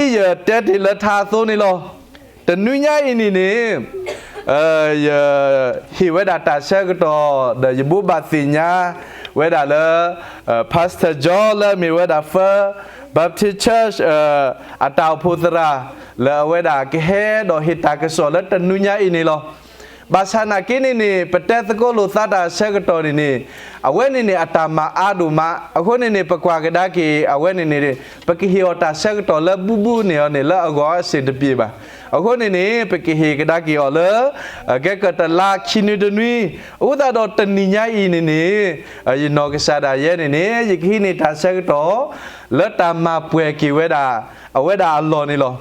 ဒ်ယတဲတ့ၢ်လၢထါအသိးန့ၣ်လီၤ. တနွံညါအံၤန့ၣ်န့ၣ် ယဟ့ၣ်ဝဲဒၣ်တၢ်ဆၢကတီၢ် ဒီးယဘိးဘၣ်သ့ၣ်ညါဝဲဒၣ်လၢ Pastor John လၢအမ့ၢ်ဝဲဒၣ် First Baptist Church အတၢ်အိၣ်ဖှိၣ်သရၣ် လၢအဝဲဒၣ်ကဟဲဒီးဟ့ၣ်တၢ်ကစီၣ်လၢတနွံညါအံၤန့ၣ်လီၤ. ဘၣ်ဆၣ်နာ်က့န့ၣ်န့ၣ် ပတဲသကိးလိာ်သးတၢ်ဆၢကတီၢ်န့ၣ်န့ၣ် အဝဲန့ၣ်န့ၣ် အတၢ်မၤအါဒိၣ်မး. အဃိန့ၣ်န့ၣ် ပကွၢ်ကဒါက့ၤ အဝဲန့ၣ်န့ၣ် ပကဟ့ၣ်အီၤတၢ်ဆၢကတီၢ်လၢဘူးဘူးန့ၣ်အီၤန့ၣ် လၢအဂီၢ်အဆင်တပြေဘၣ်. အဃိန့ၣ်န့ၣ် ပကဟ့ၣ်ကဒါက့ၤအီၤလၢ ကဲကတလါခံနွံတနွံ, အဃိသတးဒီးတနံၤညါအံၤန့ၣ်န့ၣ် ယနီၢ်ကစၢ်ဒၣ်ယဲန့ၣ်န့ၣ် ယကဟံးန့ၢ်တၢ်ဆၢကတီၢ် လၢတၢ်မၤပှဲၤက့ၤဝဲဒၣ် အဝဲဒၣ်အလီၢ်န့ၣ်လီၤ.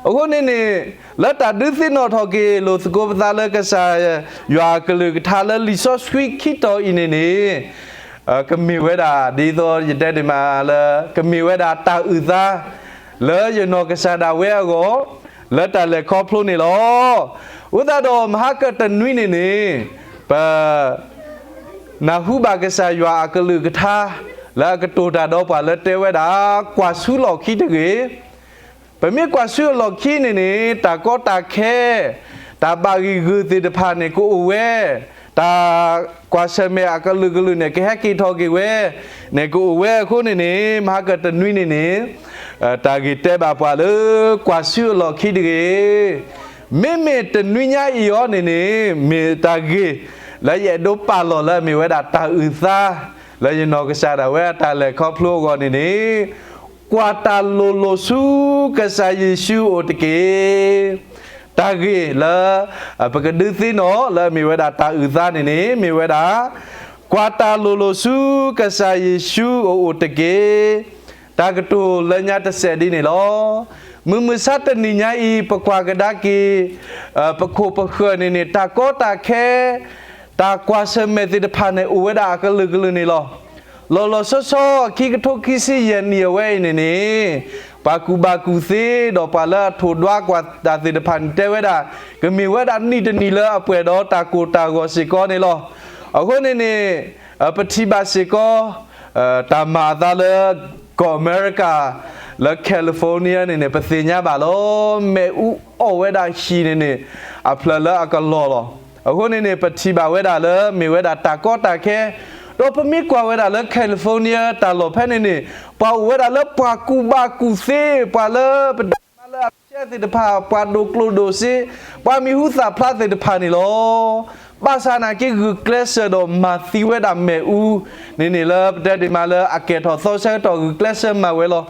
အဃိန့ၣ်န့ၣ် လၢတၢ်ဒုးသ့ၣ်နီၣ်ထီၣ်က့ၤလိာ်သကိးပသးလၢကစၢ်ယွၤအကလုၢ်ကထါလၢလံာ်စီဆှံခံတီၤအံၤန့ၣ်န့ၣ် ကမ့ၢ်ဝဲဒၣ် ဒ်သိးယတဲဒ်မးလၢ ကမ့ၢ်ဝဲဒၣ်တၢ်အုၣ်သး လၢယနီၢ်ကစၢ်ဒၣ်ဝဲအဂီၢ် လၢတၢ်လဲၤခီဖျိန့ၣ်လီၤ. အဃိသတးဒီးမဟါကတနွံန့ၣ်န့ၣ် ပ နၢ်ဟူဘၣ်ကစၢ်ယွၤအကလုၢ်ကထါ လၢအကတိၤတၢ်ဒီးပှၤလၢတဲဝဲဒၣ် ကွၢ်ဆူလီၢ်ခံတဂ့ၤ. ပမ့ၢ်ကွၢ်ဆူအလီၢ်ခံန့ၣ်န့ၣ် တၢ်ကီတၢ်ခဲ တၢ်ဘၣ်ဂံၢ်ဂုာ်သ့ၣ်တဖၣ်န့ၣ်ကအိၣ်ဝဲ, တၢ်ကွၢ်ဆၢၣ်မဲာ်အကလုာ်ကလုာ်န့ၣ် ကဟဲက့ၤထီၣ်က့ၤဝဲန့ၣ်ကအိၣ်ဝဲအဃိန့ၣ်န့ၣ် မဟါကတနွံန့ၣ်န့ၣ် တၢ်ဂ့ၢ်တဲဘၣ်ပှၤလၢ ကွၢ်ဆူအလီၢ်ခံတဂ့ၤ. မ့မ့ၢ်တနွံညါအံၤအီၤန့ၣ်န့ၣ် မ့ၢ်တၢ်ဂ့ၢ် လၢယအဲၣ်ဒိးပာ်လီၤလၢအမ့ၢ်ဝဲဒၣ်တၢ်အုၣ်သး လၢယနီၢ်ကစၢ်ဒၣ်ဝဲအတၢ်လဲၤခီဖျိအဂီၢ်န့ၣ်န့ၣ် ကွၢ်တၢ်လိၤလိၤဆူကစၢ်ယ့ၣ်ၡူးအအိၣ်တက့ၢ်. တၢ်ဂ့ၢ်လၢ ပကဒုးသ့ၣ်နီၣ်လၢအမ့ၢ်ဝဲဒၣ်တၢ်အုၣ်သးန့ၣ်န့ၣ် မ့ၢ်ဝဲဒၣ် ကွၢ်တၢ်လိၤလိၤဆူကစၢ်ယ့ၣ်ၡူးအအိၣ်တက့ၢ်. တၢ်ကတိၤလၢညါတစဲးဒ်န့ၣ်လီၤ. မုၢ်မဆါတနံၤညါအံၤ ပကွၢ်ကဒါက့ၤ ပခိၣ်ပဃၢၤန့ၣ်န့ၣ် တၢ်ကီတၢ်ခဲ တၢ်ကွၢ်ဆၢၣ်မဲာ်သ့ၣ်တဖၣ်န့ၣ် အိၣ်ဝဲဒၣ်အကလုာ်ကလုာ်န့ၣ်လီၤ. လီၤလီၤဆီဆီ ခံကထိခံဆံယဲၢ်နံၣ်အဝဲအံၤန့ၣ်န့ၣ် ပှၤကူၣ်ဘၣ်ကူၣ်သ့ ဒီးပှၤလၢအထိၣ်ဒွးကွၢ်တၢ်သ့ၣ်တဖၣ်န့ၣ် တဲဝဲဒၣ် ကမ့ၢ်ဝဲဒၣ်နံၣ်တနံၣ်လၢအပှဲၤဒီးတၢ်ကိၢ်တၢ်ဂီၤစ့ၢ်ကီးန့ၣ်လီၤ. အဃိန့ၣ်န့ၣ် ပထံၣ်ဘၣ်စ့ၢ်ကီး တၢ်မၤအသးလၢ ကီၢ်အမဲရကၤ လၢ California န့ၣ်န့ၣ် ပသ့ၣ်ညါဘၣ်လီၤ. မ့ၣ်အူအီၣ်ဝဲဒၣ်ဟံၣ်န့ၣ်န့ၣ် အဖျၢၣ်လၢအကလီၢ်လီၤ. အဃိန့ၣ်န့ၣ် ပထံၣ်ဘၣ်ဝဲဒၣ်လၢမ့ၢ်ဝဲဒၣ်တၢ်ကီတၢ်ခဲ, ဒီးပမ့ၢ်ကွၢ်ဝဲဒၣ်လၢ California တၢ်လီၢ်ဖဲန့ၣ်န့ၣ် ပှၤအိၣ်ဝဲဒၣ်လၢပှၤကူၣ်ဘၣ်ကူၣ်သ့, ပှၤလၢပတဲမးလၢအဖျဲသ့ၣ်တဖၣ်, ပှၤဒိၣ်ကျိၣ်ဒိၣ်စ့, ပှၤမံၤဟူသၣ်ဖျါသ့ၣ်တဖၣ်န့ၣ်လီၤ. ဘၣ်ဆၣ်နာ်က့ဂုာ်ကျဲးစၢးဒီးမၤသံဝဲဒၣ်မ့ၣ်အူန့ၣ်န့ၣ် လၢပတဲဒ်မးလၢအကဲထီၣ်သီဆၢကတီၢ်ဂုာ်ကျဲးစၢးမၤဝဲလီၤ.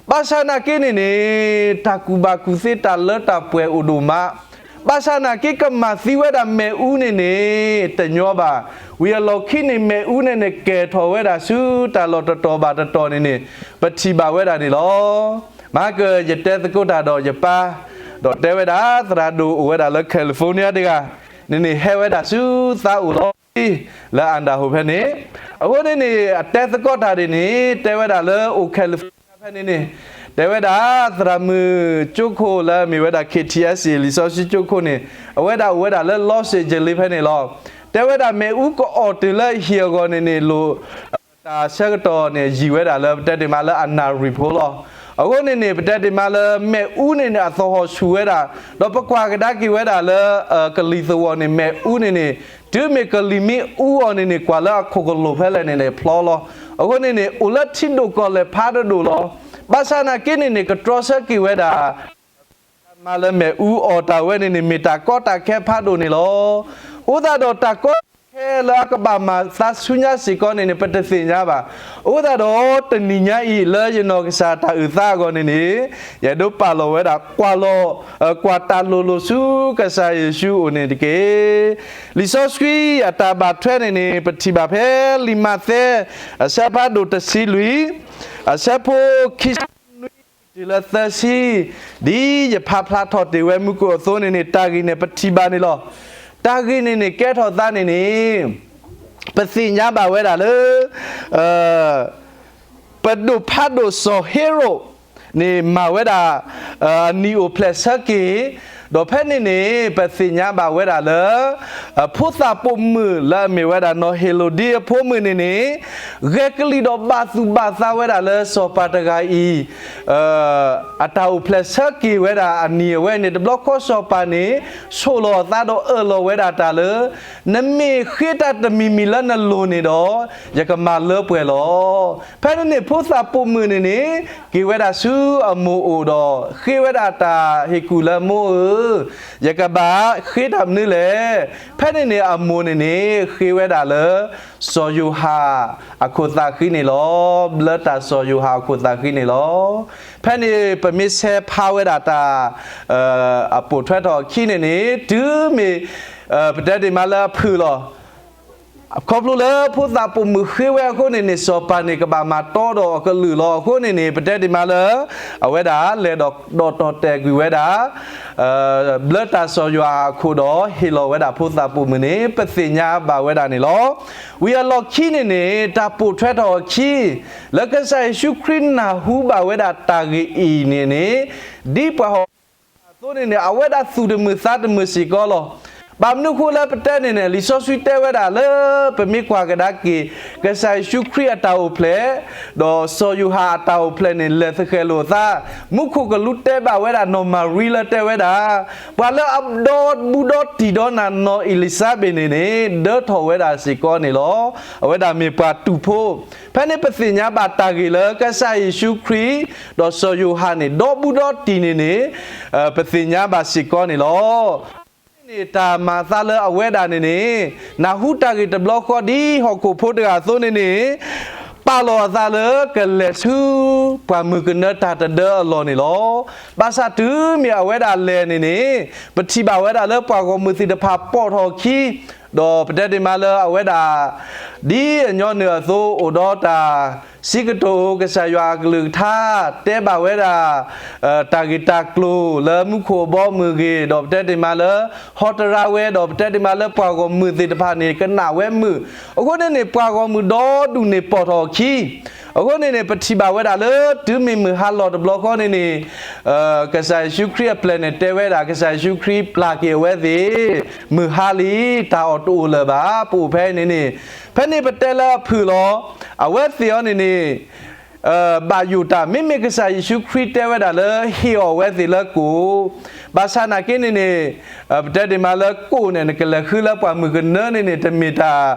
ဘၣ်ဆၣ်နာ်က့န့ၣ်န့ၣ် တၢ်ကူၣ်ဘၣ်ကူၣ်သ့တၢ်လၢတၢ်ပှဲၤအိၣ်ဒိၣ်မး, ဘၣ်ဆၣ်နာ်က့ကမၤသံဝဲဒၣ်မ့ၣ်အူန့ၣ်န့ၣ် တညီဘၣ်. ဝံၤအလီၢ်ခံန့ၣ် မ့ၣ်အူန့ၣ်န့ၣ် ကဲထီၣ်ဝဲဒၣ်ဆူတၢ်လီၢ်တတီၤဘၣ်တတီၤန့ၣ်န့ၣ် ပထံၣ်ဘၣ်ဝဲဒၣ်န့ၣ်လီၤ. မဟါကယတဲသကိးတၢ်ဒီးယပၢ်, ဒီးတဲဝဲဒၣ်သရၣ်ဒိၣ်အိၣ်ဝဲဒၣ်လၢ California တဂၤန့ၣ်န့ၣ် ဟဲဝဲဒၣ်ဆူသးအိၣ်လီၤ လၢ Idaho ဖဲန့ၣ်. အဃိန့ၣ်န့ၣ် အတဲသကိးတၢ်ဒ်န့ၣ် တဲဝဲဒၣ်လၢအိၣ် California ဖဲန့ၣ်န့ၣ် တဲဝဲဒၣ်သရၣ်မုၣ်ကၠိခိၣ်လၢအမ့ၢ်ဝဲဒၣ် K T S A လံာ်စီဆှံကၠိခိၣ်န့ၣ် အဝဲဒၣ်အိၣ်ဝဲဒၣ်လၢ Los Angeles ဖဲန့ၣ်လီၤ. တဲဝဲဒၣ်မ့ၣ်အူကအီၣ်တုၤလၢဟံၣ်အဂီၢ်န့ၣ်န့ၣ် လိၣ် တၢ်ဆၢကတီၢ်န့ၣ် ယံာ်ဝဲဒၣ်လၢပတဲဒ်မးလၢအနၣ်ရံၣ်ဖိလီၤ. အဃိန့ၣ်န့ၣ် ပတဲဒ်မးလၢမ့ၣ်အူန့ၣ်န့ၣ် အသဟီၣ်ဆူၣ်ဝဲဒၣ်, ဒီးပကွၢ်ကဒါက့ၤဝဲဒၣ်လၢ ကလံၤသဝီန့ၣ် မ့ၣ်အူန့ၣ်န့ၣ် တုၤမ့ၢ်ကလံၤမ့ၢ်အူအီၤန့ၣ်န့ၣ် ကွၢ်လၢအခိၣ်ကလိၣ်ဖဲလဲၣ်န့ၣ်န့ၣ် ဖျီလီၤ. အဃိန့ၣ်န့ၣ် အိၣ်လၢထံဒိၣ်ကီၢ်လဲၢ်ဖးဒိၣ်ဒိၣ်လီၤ. ဘၣ်ဆၣ်နာ်က့န့ၣ်န့ၣ် ကတြီဆၢက့ၤဝဲဒၣ် မၤလၢမ့ၣ်အူအီၣ်တၢ်ဝဲန့ၣ်န့ၣ် မ့ၢ်တၢ်ကီတၢ်ခဲဖးဒိၣ်န့ၣ်လီၤ. အဃိသတးဒီးတၢ်ကီတၢ်ခဲလၢအကဘၣ်မၤသးဆူညါစ့ၢ်ကီးန့ၣ်န့ၣ် ပတသ့ၣ်ညါဘၣ်. အဃိသတးဒီးတနံၤညါအံၤ လၢယနီၢ်ကစၢ်တၢ်အုၣ်သးအဂီၢ်န့ၣ်န့ၣ် ယအဲၣ်ဒိးပာ်လီၤဝဲဒၣ် ကွၢ်လီၤ ကွၢ်တၢ်လိၤလိၤဆူကစၢ်ယ့ၣ်ၡူးအအိၣ်န့ၣ်တက့ၢ်. လံာ်စီဆှံအတၢ်ဘၣ်ထွဲန့ၣ်န့ၣ် ပထံၣ်ဘၣ်ဖဲလံာ်မးသဲ အဆၢဖးဒိၣ်တဆံလွံၢ် အဆၢဖိခံဆံနွံ တုၤလၢသၢဆံ, ဒ်ယဖးဖျါထီၣ်တ့ၢ်ဝဲမူကအိၣ်အသိးန့ၣ်န့ၣ် တၢ်ဂ့ၢ်န့ၣ်ပထံၣ်ဘၣ်န့ၣ်လီၤ. တၢ်ဂ့ၢ်န့ၣ်န့ၣ် ကဲထီၣ်သးန့ၣ်န့ၣ် ပသ့ၣ်ညါဘၣ်ဝဲဒၣ်လၢ ပဒိၣ်ဖးဒိၣ်စီၤဟ့ရိၣ်န့ၣ် မၤဝဲဒၣ် အနံၣ်အိၣ်ဖျဲၣ်ဆၢက့ၤ ဒီးဖဲန့ၣ်န့ၣ် ပသ့ၣ်ညါဘၣ်ဝဲဒၣ်လၢ ဖိသၣ်ပိာ်မုၣ်လၢအမ့ၢ်ဝဲဒၣ်နီၢ်ဟ့ၤရိာ်ဒံအဖိမုၣ်န့ၣ်န့ၣ် ဂဲၤကလံၣ်ဒီးဘၣ်သူၣ်ဘၣ်သးဝဲဒၣ်လၢစီၤပၤတဂၤအံၤ အတၢ်အိၣ်ဖျဲၣ်ဆၢက့ၤဝဲဒၣ်အနံၤအဝဲန့ၣ် တဘျီဃီစီၤပၤန့ၣ် ဆိၣ်လီၤအသးဒီးအၢၣ်လီၤဝဲဒၣ်တၢ်လၢ နမ့ၢ်ဃ့တၢ်တမံၤမံၤလၢနလိၤန့ၣ်ဒီး ယကမၤလၢပှဲၤလီၤ. ဖဲန့ၣ်န့ၣ် ဖိသၣ်ပိာ်မုၣ်န့ၣ်န့ၣ် က့ၤဝဲဒၣ်ဆူအမိၢ်အိၣ်ဒီး ဃ့ဝဲဒၣ်တၢ်ဟ့ၣ်ကူၣ်လၢမိၢ်ဧၢ, ယကဘၣ်ဃ့တၢ်မနုၤလဲၣ်. ဖဲန့ၣ်န့ၣ် အမိၢ်န့ၣ်န့ၣ် ဃ့ဝဲဒၣ်လၢ စီၤယိၤဟၣ်အခိၣ်သးဃံန့ၣ်လီၤ. ဘျၢတၢ်စီၤယိၤဟၣ်အခိၣ်သးဃံန့ၣ်လီၤ. ဖဲန့ၣ် ပမ့ၢ်ဆဲးဖးဝဲဒၣ်တၢ် အပိာ်ထွဲထီၣ်အခံန့ၣ်န့ၣ် တုၤမ့ၢ် ပတဲဒၣ်မးလၢအဖုၣ်လီၤ. ခီဖျိလၢဖိသၣ်ပိာ်မုၣ်ဃ့ဝဲအဃိန့ၣ်န့ၣ် စီၤပၤန့ၣ်ကဘၣ်မၤတီဒီးအကလုၢ်လီၤ. အဃိန့ၣ်န့ၣ် ပတဲဒၣ်မးလၢ အဝဲဒၣ်လဲၤဒီးဒီးတီၢ်တဲာ်ကွံာ်ဝဲဒၣ် ဘျၢတၢ်စီၤယိၤဟၣ်အခိၣ်ဒီး ဟ့ၣ်လီၤဝဲဒၣ်ဖိသၣ်ပိာ်မုၣ်န့ၣ် ပသ့ၣ်ညါဘၣ်ဝဲဒၣ်န့ၣ်လီၤ. ဝံၤအလီၢ်ခံန့ၣ်န့ၣ် တၢ်ပိာ်ထွဲထီၣ်အခံ လၢကစၢ်ယ့ၣ်ၡူးခရံာ်နၢ်ဟူဘၣ်ဝဲဒၣ်တၢ်ဂ့ၢ်အံၤန့ၣ်န့ၣ် ဒ်ပှၤဟီၣ်ခိၣ်ဖိအသိးန့ၣ်န့ၣ် အဝဲဒၣ်သူၣ်တမုာ်သးတမုာ်စ့ၢ်ကီးလီၤ. ဘၣ်မနုၤအဃိလၢပတဲန့ၣ်န့ၣ် လံာ်စီဆှံတဲဝဲဒၣ်လၢ ပမ့ၢ်ကွၢ်ကဒါက့ၤ ကစၢ်ယ့ၣ်ၡူးခရံာ်အတၢ်အိၣ်ဖျဲၣ် ဒီးစီၤယိၤဟၣ်အတၢ်အိၣ်ဖျဲၣ်န့ၣ် လဲၤသဃဲၤလိာ်အသး, မူခိၣ်ကလူးတဲဘၣ်ဝဲဒၣ်နီၢ်မၤရံလၢတဲဝဲဒၣ် ပှၤလၢအဒီဘူးဒီတံၢ်ဒီးနၤနီၢ်အ့လံၤစါဘ့းန့ၣ်န့ၣ် ဒၢထီၣ်ဝဲဒၣ်စ့ၢ်ကီးန့ၣ်လီၤ. အဝဲဒၣ်မ့ၢ်ပှၤတူာ်ဖိ ဖဲန့ၣ်ပသ့ၣ်ညါဘၣ်တၢ်ဂ့ၢ်လၢကစၢ်ယ့ၣ်ၡူးခရံာ် ဒီးစီၤယိၤဟၣ်န့ၣ် ဒီဘူးဒီတံၢ်န့ၣ်န့ၣ် ပသ့ၣ်ညါဘၣ်စ့ၢ်ကီးန့ၣ်လီၤ. န့ၣ်တၢ်မၤအသးလၢအဝဲဒၣ်န့ၣ်န့ၣ် နၢ်ဟူတၢ်ဂ့ၢ်တဘျီဃီဒ်ဟီၣ်ခိၣ်ဖိတဂၤအသိးန့ၣ်န့ၣ် ပာ်လီၤအသးလၢကလဲၤဆူ ပှၢ်မုၢ်ကနၢတၢ်တဒၢအလီၢ်န့ၣ်လီၤ. ဘၣ်ဆၣ်တုၤမ့ၢ်အဝဲဒၣ်လဲၤန့ၣ်န့ၣ် ပထံၣ်ဘၣ်ဝဲဒၣ်လၢပှၤဂီၢ်မုၢ်သ့ၣ်တဖၣ်ပိာ်ထီၣ်အခံ ဒီးပတဲဒၣ်မးလၢအဝဲဒၣ် ဒ်အညီနုၢ်အသိးအိၣ်ဒီးတၢ် စံးကတိၤ ကစၢ်ယွၤအကလုၢ်ကထါ တဲဘၣ်ဝဲဒၣ် တၢ်ဂ့ၢ်တၢ်ကျိၤလၢမူခိၣ်အဘီအမုၢ်ဂ့ၤ ဒီးပတဲဒၣ်မးလၢ ဟီတရါဝဲ ဒီးပတဲဒၣ်မးလၢပှၤဂီၢ်မုၢ်သ့ၣ်တဖၣ်န့ၣ် ကနၣ်ဝဲမုာ်, အဃိန့ၣ်န့ၣ် ပှၤဂီၢ်မုၢ်ဒီဒူၣ်န့ၣ်ပိာ်ထီၣ်အခံ, အဃိန့ၣ်န့ၣ် ပထံၣ်ဘၣ်ဝဲဒၣ်လၢ တုၤမ့ၢ်မုၢ်ဟါလီၤတဘျီဃီန့ၣ်န့ၣ် ကစၢ်ယ့ၣ်ၡူးခရံာ်အပျဲၢ်န့ၣ်တဲဝဲဒၣ် ကစၢ်ယ့ၣ်ၡူးခရံာ်ပျၢ်က့ၤအဝဲသ့ၣ် မုၢ်ဟါလံ, တၢ်အီၣ်တအိၣ်လၢၤဘၣ်, ပအိၣ်ဖဲအံၤန့ၣ်န့ၣ်, ဖဲန့ၣ်ပတဲလၢအဖုၣ်လီၤ, အဝဲသ့ၣ်အံၤန့ၣ်န့ၣ် ဘၣ်ယိၣ်တၢ် မ့မ့ၢ်ကစၢ်ယ့ၣ်ၡူးခရံာ်တဲဝဲဒၣ်လၢဟ့ၣ်အီၣ်ဝဲသ့ၣ်လၢကိၣ်, ဘၣ်ဆၣ်နာ်က့န့ၣ်န့ၣ် ပတဲဒၣ်မးလၢကိၣ်န့ၣ် နကလဲၤဃုလၢပှၢ်မုၢ်ကနၢန့ၣ်န့ၣ် တမ့ၢ်တၢ်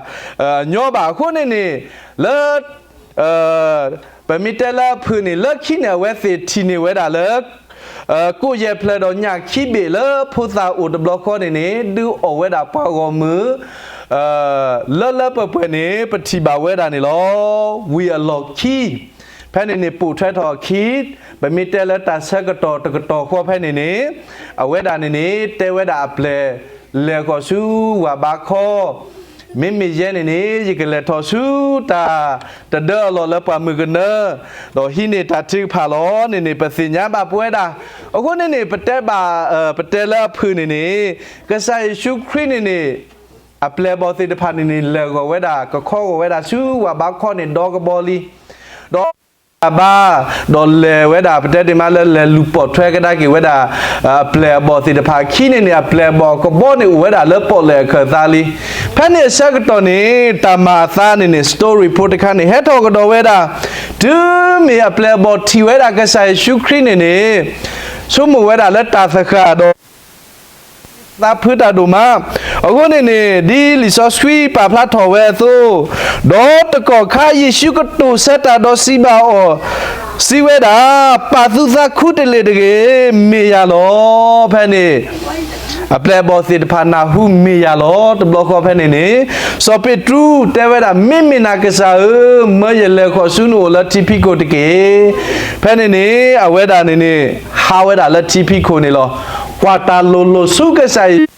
ညီဘၣ်. အဃိန့ၣ်န့ၣ် လၢ ပမ့ၢ်တဲလၢအဖုၣ်န့ၣ် လၢခံန့ၣ် အဝဲသ့ၣ်ထံၣ်န့ၢ်ဝဲဒၣ်လၢ ကိၣ်ယဲၢ်ဖျၢၣ်ဒီးညၣ်ခံဘ့ၣ်လၢဖိသၣ်အိၣ်တဘျီဃီန့ၣ်န့ၣ် ဒုးအီၣ်ဝဲဒၣ်ပှၤဂီၢ်မုၢ် လၢလၢပှဲၤပှဲၤန့ၣ် ပထံၣ်ဘၣ်ဝဲဒၣ်န့ၣ်လီၤ. ဝံၤအလီၢ်ခံ ဖဲန့ၣ်န့ၣ် ပိာ်ထွဲထီၣ်အခံ, ပမ့ၢ်တဲလၢတၢ်ဆၢကတီၢ်တကတီၢ်ဃီဖဲန့ၣ်န့ၣ် အဝဲဒၣ်န့ၣ်န့ၣ် တဲဝဲဒၣ်အပျဲၢ် လဲၤဃီၤဆူဝၢ်ဘါခီ မ့မ့ၢ်ယဲန့ၣ်န့ၣ် ယကလဲၤထီၣ်ဆူတၢ်တဒၢအလီၢ်လၢပှၢ်မုၢ်ကနၢ ဒီးဟံးန့ၢ်တၢ်ထုကဖၣ်လီၤန့ၣ်န့ၣ် ပသ့ၣ်ညါဘၣ်ပဝဲဒၣ်. အဃိန့ၣ်န့ၣ် ပတဲဘၣ် ပတဲလၢအဖုၣ်န့ၣ်န့ၣ် ကစၢ်ယ့ၣ်ၡူးခရံာ်န့ၣ်န့ၣ် အပျဲၢ်အဘီၣ်သ့ၣ်တဖၣ်န့ၣ်န့ၣ် လဲၤဃီၤဝဲဒၣ် ကခီဂီၤဝဲဒၣ်ဆူဝၢ်ဘါခီန့ၣ်ဒီကဘီလံ ဒီးဘါ ဒီးလဲၤဝဲဒၣ် ပတဲဒၣ်မးလၢလဲၤလူၤပိာ်ထွဲကဒါက့ၤဝဲဒၣ် အပျဲၢ်အဘီၣ်သ့ၣ်တဖၣ်အခံန့ၣ်န့ၣ် အပျဲၢ်အဘီၣ်ကဘီန့ၣ်အိၣ်ဝဲဒၣ်လၢပီၣ်လဲၣ်အခၢၣ်သးလံ. ဖဲန့ၣ်အဆၢကတီၢ်န့ၣ် တၢ်မၤအသးန့ၣ်န့ၣ် story ဖိတခါန့ၣ် ဟဲထီၣ်ကဒီးဝဲဒၣ် တုၤမ့ၢ်အပျဲၢ်အဘီၣ်ထံၣ်ဝဲဒၣ်ကစၢ်ယ့ၣ်ၡူးခရံာ်န့ၣ်န့ၣ် ဆိကမိၣ်ဝဲဒၣ်လၢတၢ်သဃၣ်ဒီး သးဖုးတၢ်ဒိၣ်မး. အဃိန့ၣ်န့ၣ် ဒ်လံာ်စီဆှံပာ်ဖျါထီၣ်ဝဲအသိး, ဒီးတကီၢ်ခါယ့ၣ်ၡူးကတိၤဆၢတၢ်ဒီးစံးဘၣ်အီၤ, စံးဝဲဒၣ်, ပာ်သုသးခူတလ့ၢ်တဂ့ၤ, မ့ၢ်ယၤလီၤ. ဖဲန့ၣ် အပျဲၢ်အဘီၣ်သ့ၣ်တဖၣ်နၢ်ဟူမ့ၢ်ယၤလီၤ. တဘျီဃီဖဲန့ၣ်န့ၣ် စီၤပ့းတရူးတဲဝဲဒၣ်, မ့မ့ၢ်နၤကစၢ်ဧၢ, မၢယလဲၤဃီၤဆူနအိၣ်လၢထံဖံးခိၣ်တက့ၢ်. ဖဲန့ၣ်န့ၣ် အဝဲဒၣ်န့ၣ်န့ၣ် ဟးဝဲဒၣ်လၢထံဖံးခိၣ်န့ၣ်လီၤ. ကွၢ်တၢ်လိၤလိၤဆူကစၢ်ယ့ၣ်ၡူး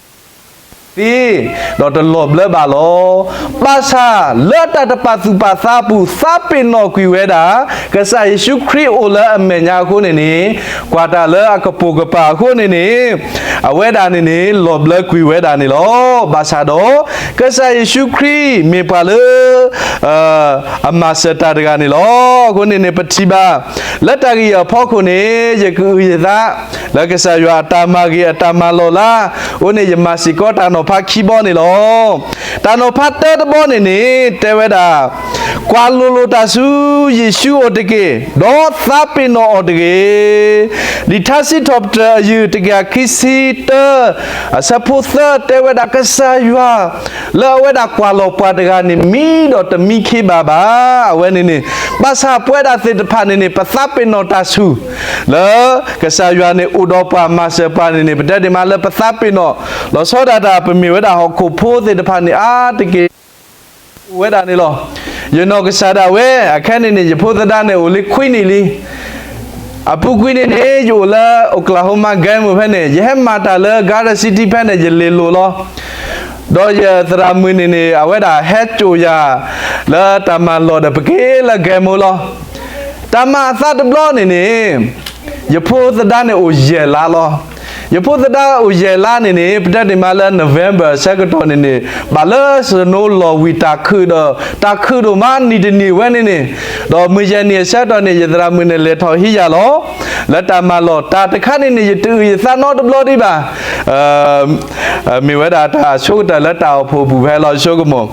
သ့, ဒီးတလီၤဘျၢဘၣ်လီၤ. ဘၣ်ဆၣ်လၢတၢ်တပာ်သူၣ်ပာ်သးအပူၤ သးပ့ၤနီၣ်ကွံာ်ဝဲဒၣ် ကစၢ်ယ့ၣ်ၡူးခရံာ်အိၣ်လၢအမဲာ်ညါအဃိန့ၣ်န့ၣ်, ကွၢ်တၢ်လၢအကပိာ်ကပၤအဃိန့ၣ်န့ၣ်, အဝဲဒၣ်န့ၣ်န့ၣ် လီၤဘျၢကွံာ်ဝဲဒၣ်န့ၣ်လီၤ. ဘၣ်ဆၣ်ဒီး ကစၢ်ယ့ၣ်ၡူးခရံာ်မ့ၢ်ပှၤလၢ အမၤစၢၤတၢ်တဂၤန့ၣ်လီၤ. အဃိန့ၣ်န့ၣ် ပထံၣ်ဘၣ် လၢတၢ်ဂ့ၢ်အဖီခိၣ်န့ၣ် ယကအုၣ်ယသး လၢကစၢ်ယွၤအတၢ်မၤဂ့ၤအတၢ်မၤလီၢ်လၢ အိၣ်န့ၣ်ယမၤစ့ၢ်ကီးတၢ်နီၤဖးခံဘီန့ၣ်လီၤ. တၢ်နီၤဖးတၢတဘီန့ၣ်န့ၣ် တဲဝဲဒၣ်, ကွၢ်လိၤလိာ်တၢ်ဆူယ့ၣ်ၡူးအိၣ်တက့ၢ်, ဒီးသးပ့ၤနီၣ်အီၤတဂ့ၤ. လံာ်ထါစံးထီၣ်ပတြၢၤအယုၢ်တကယၤခံဆံတၢ အဆၢဖိသၢ တဲဝဲဒၣ် ကစၢ်ယွၤ လၢအဝဲဒၣ်ကွၢ်လီၤပှၤတဂၤန့ၣ် မံဒီးတမံခ့ဘၣ်ဘၣ်. အဝဲန့ၣ်န့ၣ် ဘၣ်ဆၣ်ပဝဲဒၣ်သ့ၣ်တဖၣ်န့ၣ်န့ၣ် ပသးပ့ၤနီၣ်တၢ်ဆူၣ် လၢကစၢ်ယွၤန့ၣ်အိၣ်ဒီးပှၤမၤစၢၤပှၤန့ၣ်န့ၣ် ပတဲဒၣ်မးလၢပသးပ့ၤနီၣ် လီၤဆီဒၣ်တၢ် ပမ့ၢ်ဝဲဒၣ်ဟီၣ်ခိၣ်ဖိသ့ၣ်တဖၣ်န့ၣ် အါတက့ၢ် အိၣ်ဝဲဒၣ်န့ၣ်လီၤ. ယနီၢ်ကစၢ်ဒၣ်ဝဲ အခဲန့ၣ်န့ၣ် ယဖိသဒါန့ၣ်အိၣ်လံခွံနံၣ်လံ. အပူၤကွံာ်န့ၣ်န့ၣ် ယအိၣ်လၢ Oklahoma ဂဲမူဖဲန့ၣ် ယဟဲမၤတၢ်လၢ Garden City ဖဲန့ၣ် ယလဲၤလိာ်လီၤ. ဒီးယသရၣ်မုၣ်န့ၣ်န့ၣ် အဝဲဒၣ်ဟဲစိာ်ယၤ လၢတၢ်မၤလီၢ်ဒီး ပက့ၤလၢဂဲမူလီၤ. တၢ်မၤအသးတဘျီန့ၣ်န့ၣ် ယဖိသဒါန့ၣ်အိၣ်ယဲၢ်လါလီၤ. ယဖိသဒါအိၣ်ယဲၢ်လါန့ၣ်န့ၣ် ပတဲဒၣ်မးလၢ November အဆၢကတီၢ်န့ၣ်န့ၣ် ဘၣ်လၢ snow လီၤဝံၤတၢ်ခုၣ်ဒီး တၢ်ခုၣ်ဒိၣ်မးနံၤတနံၤဝဲန့ၣ်န့ၣ်, ဒီးမုၢ်ယဲၢ်နံၤအဆၢကတီၢ်န့ၣ် ယသရၣ်မုၣ်န့ၣ်လဲၤထီၣ်ဟံးယၤလီၤ. လၢတၢ်မၤလီၢ် တၢ်တခါန့ၣ်န့ၣ် ယတအုၣ်ယသးနီတဘျီဒံးဘၣ်. မ့ၢ်ဝဲဒၣ်တၢ်အဆိကတၢၢ်လၢတၢ်အိၣ်ဖှိၣ်ပူၤဖဲလီၤ ယဆိကမိၣ်.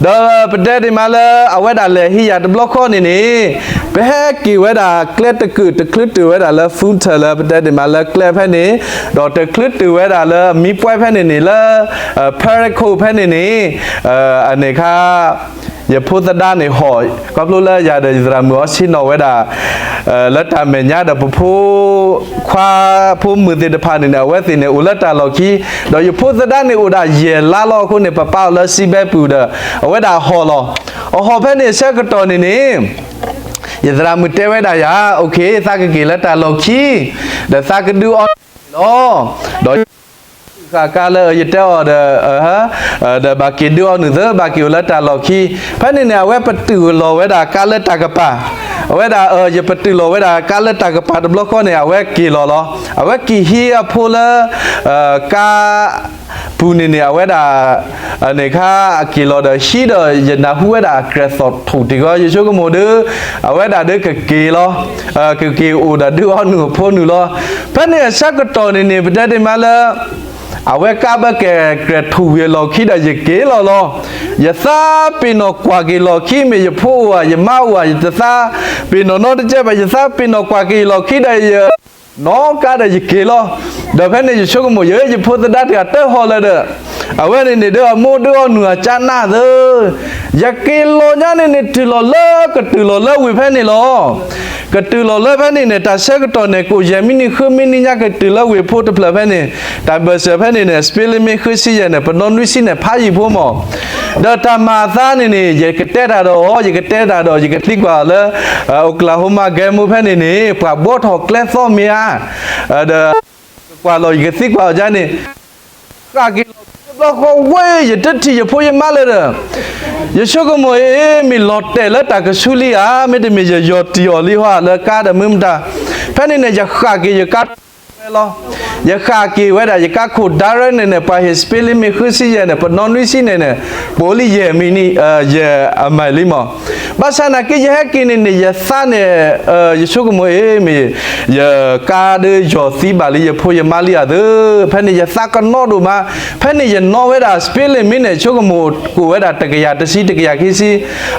ဒီးပတဲဒၣ်မးလၢ အဝဲဒၣ်လဲၤဟံးယၤတဘျီဃီန့ၣ်န့ၣ် ပဟဲက့ၤဝဲဒၣ်ကျဲတကုာ် တချုးတုၤဝဲဒၣ်လၢ Fulton လၢ ပတဲဒၣ်မးလၢကျဲဖဲန့ၣ်, ဒီးတချုးတုၤဝဲဒၣ်လၢမံပှဲၤဖဲန့ၣ်န့ၣ် လၢ Paraco ဖဲန့ၣ်န့ၣ် အန့ၣ်ခါ ယဖိသဒါန့ၣ်ဟီၣ် ခီဖျိလၢယၤဒီးယသရၣ်မုၣ်အီၤဆ့ၣ်နီၤဝဲဒၣ် လၢတၢ်မဲာ်ညါဒီး ပဖိခွါဖိမုၣ်သ့ၣ်တဖၣ်န့ၣ်န့ၣ် အဝဲသ့ၣ်န့ၣ်အိၣ်လၢတၢ်လီၢ်ခံ, ဒီးယဖိသဒါန့ၣ်အိၣ်ဒၣ်ယဲၢ်လါလီၤအဃိန့ၣ် ပပာ်အီၤလၢ seat belt ပူၤဒီး အဝဲဒၣ်ဟီၣ်လီၤ. အဟီၣ်ဖဲန့ၣ်အဆၢကတီၢ်န့ၣ်န့ၣ် ယသရၣ်မုၣ်တဲဝဲဒၣ်ယၤ okay သးကက့ၤလၢတၢ်လီၢ်ခံ ဒီးသးကဒုးအီနုၢ်န့ၣ်လီၤ. ဒီး ဃာ်ကါလၢယတဲအီၤဒီး ဒီးဘၣ်က့ၤဒုးအီနုၢ်သၢ ဘၣ်က့ၤအိၣ်လၢတၢ်လီၢ်ခံ. ဖဲန့ၣ်န့ၣ် အဝဲပတုာ်လီၤဝဲဒၣ်ကါလၢတၢ်ကပၤ, အဝဲဒၣ် ယပတုာ်လီၤဝဲဒၣ်ကါလၢတၢ်ကပၤတဘျီဃီန့ၣ် အဝဲက့ၤလီၤလီၤ. အဝဲက့ၤဟံးအဖိလၢ ကါ ပူၤန့ၣ်န့ၣ် အဝဲဒၣ် န့ၣ်ခါအက့ၤလီၤဒီးဟံးဒီး ယနၢ်ဟူဝဲဒၣ်အကြၢးသီၣ်ထူၣ်တံၢ်ဂီၤ ယဆိကမိၣ်ဒီး အဝဲဒၣ်ဒီးကက့ၤလီၤ. ကက့ၤအိၣ်ဒီးဒုးအီနုၢ်အဖိနုၢ်လီၤ. ဖဲန့ၣ်အဆၢကတီၢ်န့ၣ်န့ၣ် ပတဲဒၣ်မးလၢ အဝဲကါဘၣ်ကဲကြၢးထူၣ်ဝံၤအလီၢ်ခံဒီးယက့ၤလီၤလီၤ. ယသးပ့ၤနီၣ်ကွၢ်က့ၤလီၢ်ခံ မ့ၢ်ယဖိအိၣ်ဧါ ယမါအိၣ်ဧါ ယတသးပ့ၤနီၣ်နီတကဲဘၣ် ယသးပ့ၤနီၣ်ကွၢ်က့ၤယလီၢ်ခံဒီးယ နီၣ်ကါဒီးယက့ၤလီၤ. ဒီးဖဲန့ၣ်ယဆိကမိၣ် ယဲ ယဖိသဒါတဂၤတဟီၣ်လၢၤဒီး အဝဲန့ၣ်န့ၣ်ဒီးအမိၢ်ဒုးအီနုၢ်အကၢနၢ်သၢ ယက့ၤလီၤညါန့ၣ်န့ၣ် တုၤလီၤလၢကတုၤလီၤလၢဝ့ၢ်ဖဲန့ၣ်လီၤ. ကတုၤလီၤလၢဖဲန့ၣ်န့ၣ် တၢ်ဆၢကတီၢ်န့ၣ် ကိၣ်ယဲၢ်မံနံၤဃုမံနံၤညါကတုၤလၢဝ့ၢ်ဖိတဖျၢၣ်ဖဲန့ၣ် တၢ်ဘၢၣ်စၢၤဖဲန့ၣ်န့ၣ် speed limit ဃုဆံယဲၢ်န့ၣ် ပနီၣ်နွံဆံန့ၣ် ဖးယံာ်ဖိမး ဒီးတၢ်မၤအသးန့ၣ်န့ၣ် ယကတဲတၢ်ဒီးအီၤ ယကတဲတၢ်ဒီး ယကသံကွၢ်အီၤလၢ Oklahoma ဂဲမူဖဲန့ၣ်န့ၣ် ပှၤဘှီထီၣ်ကျဲသီမ့ၢ်ဧါ ဒီး ကကွၢ်လီၤ ယကသံကွၢ်အီၤဒ်န့ၣ် ဃၣ်က့ၤလီၤခံတဘျီဃီဝဲ ယတထံၣ်ယဖိယမါလၢၤဒီး ယဆိကမိၣ်အ့ မ့ၢ်လီၤတဲာ်လၢတၢ်ကဆူလံဧါ မ့တမ့ၢ်ယယီၤတံၢ်အီၤလံဟီလၢကါဒီးမုၢ်မတၤ ဖဲန့ၣ်န့ၣ် ယဃၣ်က့ၤယကါဝဲလီၤ. ယဃၣ်က့ၤဝဲဒၣ် ယကါခိၣ်ဒါရဲန့ၣ်န့ၣ် ပှၤဟ့ၣ် speed limit ဃုဆံယဲၢ်န့ၣ် ပနီၣ်နွံဆံန့ၣ်န့ၣ် ပအိၣ်လံယဲၢ်မံနံၤ ယဲၢ်အမံၤလံမး ဘၣ်ဆၣ်နာ်က့ ယဟဲက့ၤန့ၣ်န့ၣ် ယသးန့ၣ် ယဆိကမိၣ်အ့ မ့ၢ် ယကါဒုးယီၤသံဘၣ်လံ ယဖိယမါလံဧါသၢ ဖဲန့ၣ်ယသးကနီဒိၣ်မး ဖဲန့ၣ်ယနီၣ်ဝဲဒၣ် speed limit န့ၣ် ဆိကမိၣ်ကအိၣ်ဝဲဒၣ်တကယၤတဆံ တကယၤခံဆံ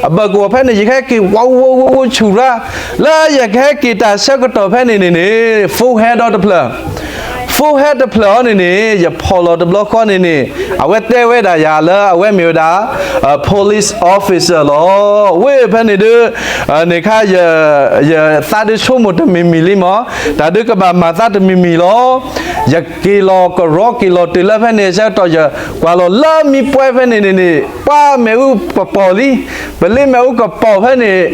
အဘၢၣ်ကအိၣ်ဖဲန့ၣ် ယကဟဲက့ၤ ဝါဝါဝါဝါ ဆူၣ်ရၣ် လၢယကဟဲက့ၤတၢ်ဆၢကတီၢ်ဖဲန့ၣ်န့ၣ်န့ၣ် phone ဟဲဒီတဖျၢၣ် phone ဟဲတဖျၢၣ်အီၤန့ၣ်န့ၣ် ယဖီၣ်လီၤတဘျီဃီန့ၣ်န့ၣ် အဝဲတဲဝဲဒၣ်ယၤလၢအဝဲမ့ၢ်ဝဲဒၣ် police officer လီၤ. ဝ့ၢ်ဖဲန့ၣ်ဒီး န့ၣ်ခါ ယသးဒုးဆိကမိၣ်တမံၤမံၤလံမး တၢ်ဒုးကဘၣ်မၤသးတမံၤမံၤလီၤ. ယက့ၤလီၤကရီက့ၤလီၤတုၤလၢဖဲန့ၣ်အဆၢကတီၢ် ယကွၢ်လီၤလၢမံပှဲၤဖဲန့ၣ်န့ၣ်န့ၣ် ပှၤမ့ၣ်အူကပီၤလံ ပလ့မ့ၣ်အူကပီၤဖဲန့ၣ်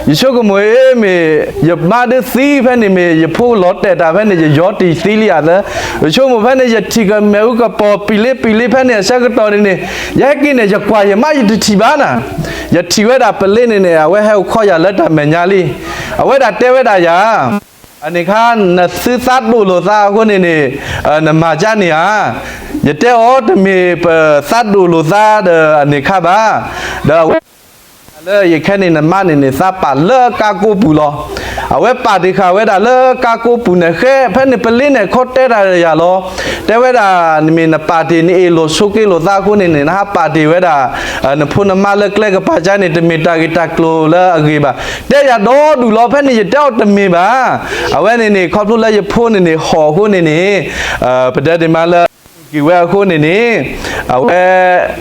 ယဆိကမိၣ်အ့ မ့ၢ်ယမါဒုးသံဖဲန့ၣ် မ့ၢ်ယဖိလီၤတဲာ်တၢ်ဖဲန့ၣ် ယယီၤတံၢ်သံလံဧါသၢ ယဆိကမိၣ်ဖဲန့ၣ် ယထံၣ်ကမ့ၣ်အူကပီၤပံၤလ့ပံၤလ့ဖဲန့ၣ်အဆၢကတီၢ်န့ၣ်န့ၣ် ယဟဲက့ၤန့ၣ် ယကွၢ်ယမါယတထံၣ်ဘၣ်နၤ ယထံၣ်ဝဲဒၣ်ပလ့န့ၣ်န့ၣ် အဝဲဟဲအိၣ်ခိးယၤလၢတၢ်မဲာ်ညါလံ. အဝဲဒၣ်တဲဝဲဒၣ်ယၤ အန့ၣ်ခါ နသုသးဒိၣ်လိာ်သးအဃိန့ၣ်န့ၣ် နမၤကၢ်န့ၣ်ဧါ. ယတဲအီၤ တမ့ၢ်ပသးဒိၣ်လိာ်သးဒီးအန့ၣ်ခါဘၣ်. ဒီးအဝဲ လၢယခဲန့ၣ်နမါန့ၣ်န့ၣ် သးပာ်လၢကါကိးပူၤလီၤ. အဝဲပာ်တ့ၢ်ဃာ်ဝဲဒၣ်လၢကါကိးပူၤန့ၣ် ဃဲဖဲန့ၣ် ပလ့န့ၣ်ခီတဲတၢ်ယၤလီၤ. တဲဝဲဒၣ် နမ့ၢ်နပာ်တ့ၢ်နအ့ၣ်လိာ်ဆိးက့လိာ်သးအဃိန့ၣ်န့ၣ် နဟးပာ်တ့ၢ်ဝဲဒၣ် နဖိနမါလၢကျဲကပၤကါန့ၣ် တမ့ၢ်တၢ်ဂ့ၢ်တၢ်ကျိၤလၢအဂ့ၤဘၣ်. တဲယၤဒီဒူၣ်လီၤ. ဖဲန့ၣ်ယတဲအီၤတမ့ၢ်ဘၣ်. အဝဲန့ၣ်န့ၣ် ခီဖျိလၢယဖိန့ၣ်န့ၣ် ဟီၣ်အဃိန့ၣ်န့ၣ် ပတဲဒ်မးလၢ က့ၤဝဲအဃိန့ၣ်န့ၣ် အဝဲ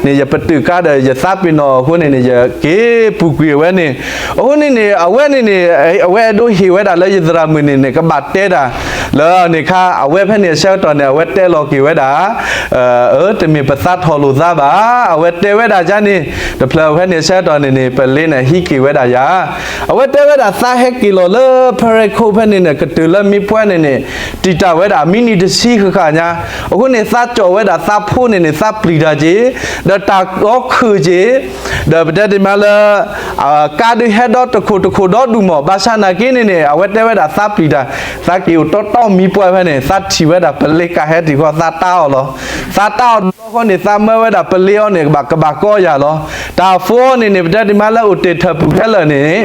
န့ၣ် ယပတုာ်ကါဒီးယသးပ့ၤနီၣ်အဃိန့ၣ်န့ၣ် ယက့ၤပူၤကွံာ်အဝဲန့ၣ်. အဃိန့ၣ်န့ၣ် အဝဲန့ၣ်န့ၣ် အဝဲအဲၣ်ဒိးဟ့ၣ်ဝဲဒၣ်လၢယသရၣ်မုၣ်န့ၣ်န့ၣ် ကဘၣ်တဲတၢ်လၢန့ၣ်ခါ အဝဲဖဲန့ၣ်အဆၢကတီၢ်န့ၣ် အဝဲတဲလီၤက့ၤဝဲဒၣ် အၢ တမ့ၢ်ပသးထီၣ်လိာ်သးဘၣ်. အဝဲတဲဝဲဒၣ်ဒ်န့ၣ် တဖျၢၣ်ဖဲန့ၣ်အဆၢကတီၢ်န့ၣ်န့ၣ် ပလ့န့ၣ်ဟံးက့ၤဝဲဒၣ်ယၤ. အဝဲတဲဝဲဒၣ်သးဟဲက့ၤလီၤလၢဖရဲခိၣ်ဖဲန့ၣ်န့ၣ် ကတုၤလၢမ့ၢ်ပှဲၤန့ၣ်န့ၣ် တံာ်တာ်ဝဲဒၣ်မံနံၤတဆံဃၣ်ဃၣ်ညါ. အဃိန့ၣ် သးကၠီၣ်ဝဲဒၣ်သးဖိန့ၣ်န့ၣ် သးပျံၤတၢ်က့ၤ ဒီးတၢ်အီခုၣ်က့ၤ ဒီးပတဲဒ်မးလၢ ကါဒုးဟဲဒီတခိၣ်တခိၣ်ဒီဒူၣ်မး ဘၣ်ဆၣ်နာ်က့န့ၣ်န့ၣ် အဝဲတဲဝဲဒၣ်သးပျံၤတၢ် သးက့ၤအိၣ်တီတီမံပှဲၤဖဲန့ၣ် သးထံၣ်ဝဲဒၣ်ပလ့ကဟဲတံၢ်ဃီ သးတၢ်အီၣ်လီၤ. သးတၢ်အီၣ်တဘျီဃီန့ၣ် သးမၢဝဲဒၣ်ပလ့အီၤန့ၣ် ကဘၣ်ကဘၣ်ကီယၤလီၤ. တၢ်အဖိအီၤန့ၣ်န့ၣ် ပတဲဒ်မးလၢအိၣ်တ့ၢ်ထၢၣ်ပူၤခဲလၢာ်န့ၣ်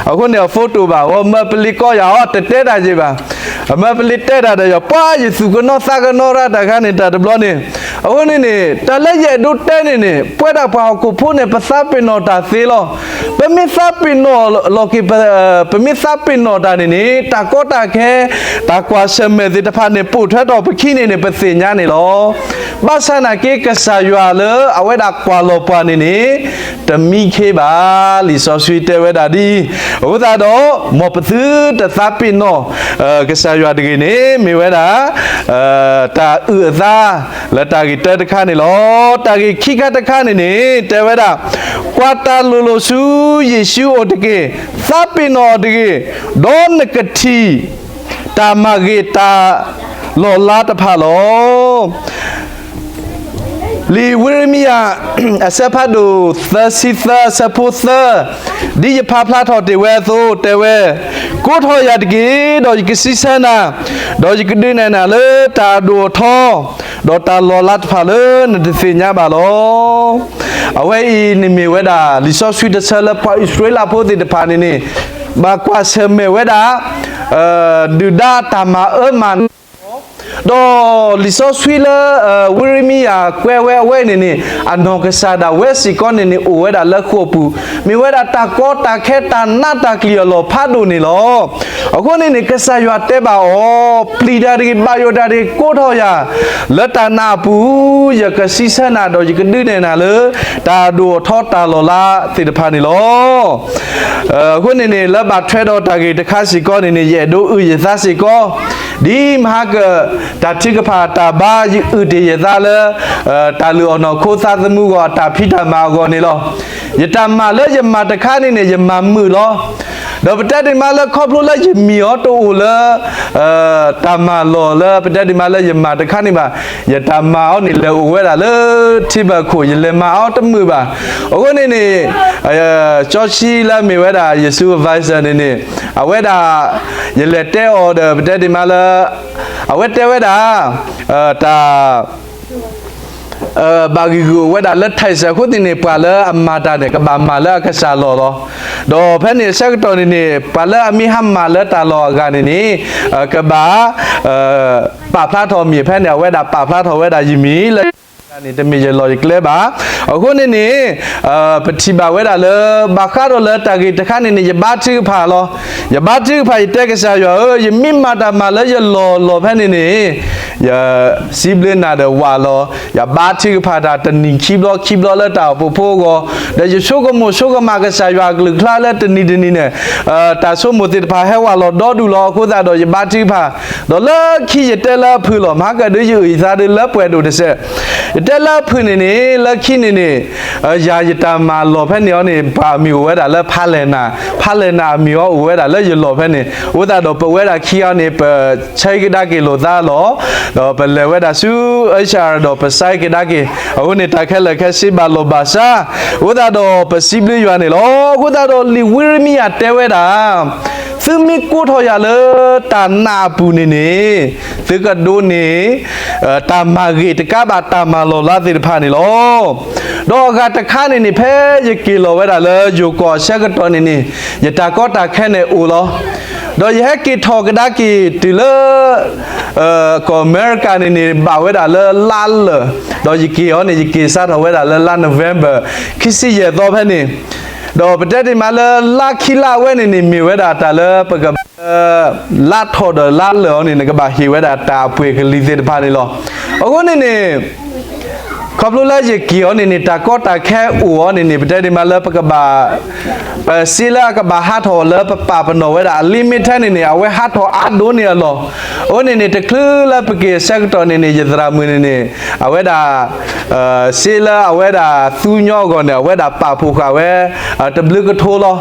အဃိန့ၣ် အဖိတိၢ်ဘၣ် အဝဲမၢပလ့ကီယၤအီၤ တတဲတၢ်က့ၤဘၣ်. အမၢပလ့တဲတၢ်ဒီးယၤ ပှၤယသူၣ်ကနီၣ်သးကနီၣ်ရၣ်တၢ်ခါန့ၣ် တၢ်တဘျီန့ၣ်. အဃိန့ၣ်န့ၣ် တၢ်လၢယအဲၣ်ဒိးတဲန့ၣ်န့ၣ် ပဝဲဒၣ်ပှၤဟီၣ်ခိၣ်ဖိန့ၣ် ပသးပ့ၤနီၣ်တၢ်သ့လီၤ. ပမ့ၢ်သးပ့ၤနီၣ်လီၤက့ၤ ပမ့ၢ်သးပ့ၤနီၣ်တၢ်န့ၣ်န့ၣ် တၢ်ကီတၢ်ခဲ တၢ်ကွၢ်ဆၢၣ်မဲာ်သ့ၣ်တဖၣ်န့ၣ် ပိာ်ထွဲထီၣ်ပခံန့ၣ်န့ၣ် ပသ့ၣ်ညါန့ၣ်လီၤ. ဘၣ်ဆၣ်နာ်က့ ကစၢ်ယွၤလၢအဝဲဒၣ်ကွၢ်လီၤပှၤန့ၣ်န့ၣ် တမံခ့ဘၣ်. လံာ်စီဆှံတဲဝဲဒၣ်ဒ်အံၤ, အဃိသတးဒီး မ်ပသုတသးပ့ၤနီၣ် ကစၢ်ယွၤတဂ့ၤန့ၣ် မ့ၢ်ဝဲဒၣ် တၢ်အုၣ်အသး လၢတၢ်ဂ့ၢ်တၢတခါန့ၣ်လီၤ. တၢ်ဂ့ၢ်ခံခါတခါန့ၣ်န့ၣ် တဲဝဲဒၣ်, ကွၢ်တၢ်လိၤလိၤဆူယ့ၣ်ၡူးအိၣ်တက့ၢ်. သးပ့ၤနီၣ်အီၤတဂ့ၤ, ဒီးနကထံၣ် တၢ်မၤဂ့ၤတၢ်လီၤလးတဖၣ်လီၤ. လံာ်ဝံရမံယၤ အဆၢဖးဒိၣ်သၢဆံသၢ အဆၢဖိသၢ, ဒ်ယဖးဖျါထီၣ်တ့ၢ်ဝဲအသိး တဲဝဲ, ကိးထီၣ်ယၤတက့ၢ်, ဒီးယကစံးဆၢနၤ, ဒီးယကဒုးနဲၣ်နၤလၢတၢ်အဒိၣ်အထီ ဒီးတၢ်လီၤလးတဖၣ်လၢနတသ့ၣ်ညါဘၣ်လီၤ. အဝဲအံၤန့ၣ်မ့ၢ်ဝဲဒၣ် လံာ်စီဆှံတဆၢလၢပှၤအံၣ်စရ့လးဖိသ့ၣ်တဖၣ်န့ၣ်န့ၣ် ဘၣ်ကွၢ်ဆၢၣ်မဲာ်ဝဲဒၣ် ဒုၣ်ဒါတၢ်မၤအၢမၤနး ဒီးလံာ်စီဆှံလၢ ဝံရမံယၤကွဲးဝဲအဝဲန့ၣ်န့ၣ် အနီၢ်ကစၢ်ဒၣ်ဝဲစ့ၢ်ကီးန့ၣ်န့ၣ် အိၣ်ဝဲဒၣ်လၢဃိာ်ပူၤ, မ့ၢ်ဝဲဒၣ်တၢ်ကီတၢ်ခဲတၢ်နးတၢ်ကျံၤအလီၢ်ဖးဒိၣ်န့ၣ်လီၤ. အဃိန့ၣ်န့ၣ် ကစၢ်ယွၤတဲဘၣ်အီၤ, ပျံၤတၢ်တဂ့ၤ, ဘၣ်ယိၣ်တၢ်တဂ့ၤ, ကိးထီၣ်ယၤ လၢတၢ်နာ်အပူၤ, ယကစံးဆၢနၤ ဒီးယကဒုးနဲၣ်နၤလၢ တၢ်အဒိၣ်အထီတၢ်လီၤလးသ့ၣ်တဖၣ်န့ၣ်လီၤ. အဃိန့ၣ်န့ၣ် လၢဘၣ်ထွဲဒီးတၢ်ဂ့ၢ်တခါစ့ၢ်ကီးန့ၣ်န့ၣ် ယအဲၣ်ဒိးအုၣ်ယသးစ့ၢ်ကီး, ဒ်မဟါက တၢ်ထုကဖၣ်တၢ်ဘါ ယအုၣ်တ့ၢ်ယသးလၢ တၢ်လုၢ်အီၣ်နီၢ်ခိသးသမူအဂီၢ် အတၢ်ဖံးတၢ်မၤအဂီၢ်န့ၣ်လီၤ. ယတၢ်မၤလၢယမၤတခါန့ၣ်န့ၣ် ယမၤမုာ်လီၤ. ဒီးပတဲဒ်မးလၢခီဖျိလၢယမံၤအီၤတအိၣ်လၢ တၢ်မၤလီၢ်လၢပတဲဒ်မးလၢယမၤတခါန့ၣ်ဘၣ်, ယတၢ်မၤအီၤန့ၣ် လဲၤအိၣ်ဝဲဒၣ်လၢထံဘၢၣ်ခိၣ် ယလဲၤမၤအီၤတမုာ်ဘၣ်. အဃိန့ၣ်န့ၣ် ကၠီဆံလၢမ့ၢ်ဝဲဒၣ် ယ supervisor န့ၣ်န့ၣ် အဝဲဒၣ် ယလဲၤတဲအီၤဒီး ပတဲဒ်မးလၢ အဝဲတဲဝဲဒၣ် တၢ် ဘၣ်ဂံာ်ဂူာ်အိၣ်ဝဲဒၣ်လၢ Texas အဃိသတးန့ၣ် ပှၤလၢအမၤတၢ်န့ၣ် ကဘၣ်မၤလၢအကစၢ်လီၢ်လီၤ. ဒီးဖဲန့ၣ်အဆၢကတီၢ်န့ၣ်န့ၣ် ပှၤလၢအမ့ၢ်ဟးမၤလၢတၢ်လီၢ်အဂၤန့ၣ်န့ၣ် ကဘၣ် ပာ်ဖျါထီၣ်မံၤဖဲန့ၣ် အဝဲဒၣ်ပာ်ဖျါထီၣ်ဝဲဒၣ်ယမံၤလၢ န့ၣ် တမ့ၢ်ယလီၢ်ယကျဲဘၣ်. အဃိန့ၣ်န့ၣ် ပထံၣ်ဘၣ်ဝဲဒၣ်လၢ ဘၣ်ဃးဒီးလၢတၢ်ဂ့ၢ်တခါန့ၣ်န့ၣ် ယဘါထုကဖၣ်လီၤ. ယဘါထုကဖၣ် ယတဲကစၢ်ယွၤဧၢ, ယမ့ၢ်မၤတၢ်မၤလၢယလီၢ်လီၢ်ဖဲန့ၣ်န့ၣ် ယစံးဘျုးနၤဒီးဝးလီၤ. ယဘါထုကဖၣ်တၢ်တနံၤခံဘျီခံဘျီလၢတၢ်အိၣ်ဖှိၣ်ဖိအဂီၢ်, ဒီးယဆိကမိၣ်ဆိကမးကစၢ်ယွၤအကလုၢ်အကျါလၢတနံၤတနံၤန့ၣ် တၢ်ဆိကမိၣ်သ့ၣ်တဖၣ်ဟဲဝးလီၤဒီဒူၣ်လီၤ. အဃိသတးဒီး ယဘါထုကဖၣ်, ဒီးလၢခံယတဲလၢအဖုၣ်လီၤ. မဟါကဒုးယအုၣ်ယသးဒုးလၢပှဲၤဒိၣ်တစဲး, ယတဲလၢအဖုၣ်န့ၣ်န့ၣ် လၢခံန့ၣ်န့ၣ် ယၤယတၢ်မၤလီၢ်ဖဲန့ၣ်အီၤန့ၣ် ပှၤအမံၤအိၣ်ဝဲဒၣ်လၢဖးလဲၢ်နၤ, ဖးလဲၢ်နၤအမံၤအီၤအိၣ်ဝဲဒၣ်လၢယလီၢ်ဖဲန့ၣ်. အဃိသတးဒီးပဝဲဒၣ်ခံဂၤန့ၣ် ပဆၢကဒါက့ၤလိာ်သးလီၤ. ဒီးပလဲၤဝဲဒၣ်ဆူ HR ဒီးပဆါကဒါက့ၤ, အဃိန့ၣ် တၢ်ခဲလၢာ်ခဲဆ့ဘၣ်လိာ်ဘၣ်စး, အဃိသတးဒီးပစံးဘျုးယွၤန့ၣ်လီၤ. အဃိသတးဒီးလံာ်ဝံရမံယၤတဲဝဲဒၣ် သုမ့ၢ်ကိးထီၣ်ယၤလၢတၢ်နာ်အပူၤန့ၣ်န့ၣ်, သုကဒိးန့ၢ် တၢ်မၤဂ့ၤတကးဘၣ်တၢ်မၤလီၤလးသ့ၣ်တဖၣ်န့ၣ်လီၤ. ဒီးအဂၤတခါန့ၣ်န့ၣ် ဖဲယက့ၤလီၤဝဲဒၣ်လၢယိၤကီၢ်အဆၢကတီၢ်န့ၣ်န့ၣ်, ယတၢ်ကီတၢ်ခဲန့ၣ်အိၣ်လီၤ. ဒီးယဟဲက့ၤထီၣ်ကဒါက့ၤတုၤလၢ ကီၢ်အမဲရကၤန့ၣ်န့ၣ် ဘၣ်ဝဲဒၣ်လၢလါလၢာ်, ဒီးယက့ၤအီၤန့ၣ် ယက့ၤစးထီၣ်ဝဲဒၣ်လၢလါ November ခံဆံယဲၢ်သီဖဲန့ၣ်, ဒီးပတဲဒ်မးလၢလါခံလါအဝဲန့ၣ်န့ၣ် မ့ၢ်ဝဲဒၣ်တၢ်လၢပကဘၣ်လၢ လါထီၣ်ဒီးလါလၢာ်အီၤန့ၣ် နကဘၣ်ဟ့ၣ်ဝဲဒၣ်တၢ်အပှ့ၤကလံၤသ့ၣ်တဖၣ်န့ၣ်လီၤ. အဃိန့ၣ်န့ၣ် ခီဖျိလၢယက့ၤအီၤန့ၣ်န့ၣ် တၢ်ကီတၢ်ခဲအိၣ်အီၤန့ၣ်န့ၣ် ပတဲဒ်မးလၢပကဘၣ် ပစ့လၢအကဘၣ်ဟးထီၣ်လၢပပာ်ပနီၣ်ဝဲဒၣ်အ limit ထဲန့ၣ်န့ၣ် အဝဲဟးထီၣ်အါဒိၣ်န့ၢ်အလီၢ်. အဃိန့ၣ်န့ၣ် တချုးလၢပက့ၤအဆၢကတီၢ်န့ၣ်န့ၣ် ယသရၣ်မုၣ်န့ၣ်န့ၣ် အဝဲဒၣ် စ့လၢအဝဲဒၣ်သူညီအဂီၢ်န့ၣ် အဝဲဒၣ်ပာ်ဖှိၣ်ဃာ်ဝဲ တဘျုးကထိလီၤ.